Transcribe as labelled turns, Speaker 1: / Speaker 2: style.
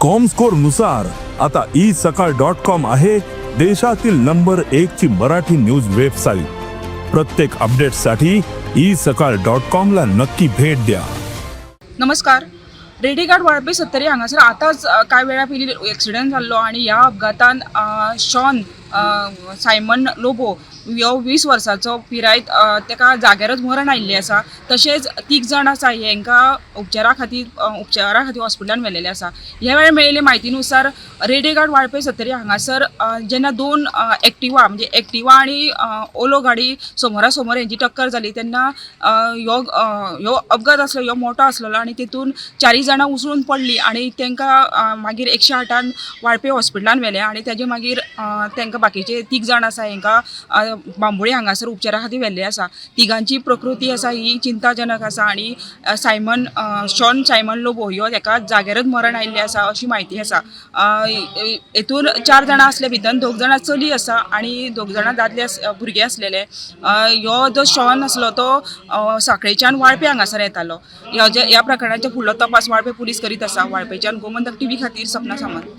Speaker 1: Comscore नुसार आता E सकाळ डॉट कॉम आहे देशातील नंबर एक ची मराठी न्यूज वेबसाईट. प्रत्येक अपडेटसाठी ई सकाळ डॉट कॉम ला नक्की भेट द्या.
Speaker 2: नमस्कार. रेडीघाट वाळपे सत्तरी हांगासर आतांच कांय वेळा पयलीं एक्सिडंट जाल्लो आनी ह्या अपघातान शॉन सायमन लोबो ह्यो 20 वर्साचो पिरायेत तेका जाग्यारच मरण आयिल्लें आसा. तशेंच तीग जाण आसा हेंकां उपचारा खातीर हॉस्पिटलान व्हेलेलें आसा. ह्या वेळार मेळिल्ले म्हायतीनुसार रेडेघाट वाळपे सत्तरी हांगासर जेन्ना दोन एक्टिवा, म्हणजे एक्टिवा आनी ओलो गाडी समोरा समोर हेंची टक्कर जाली तेन्ना ह्यो अपघात आसलो, ह्यो मोठो आसलेलो आनी तितून चारूय जाणां उसळून पडली आनी तांकां मागीर 108आन वाळपे हॉस्पिटलान व्हेले आनी तेजे मागीर तांकां बाकीचे तीग जाण आसा हेंकां बांबोळे हांगासर उपचारा खातीर व्हेल्ले आसा. तिगांची प्रकृती आसा ही चिंताजनक आसा आनी सायमन शॉन सायमन लोबो ह्यो हेका जाग्यारच मरण आयिल्लें आसा अशी म्हायती आसा. हेतून चार जाणां आसले भितर दोग जाणां चली आसा आनी दोग जाणां दादले भुरगे आसलेले. ह्यो जो शॉन आसलो तो साखळेच्यान वाळपे हांगासर येतालो. ह्या प्रकरणाचो फुडलो तपास वाळपे पुलीस करीत आसा. वाळपेच्यान गोमंतक टीव्ही खातीर सपना सामंत.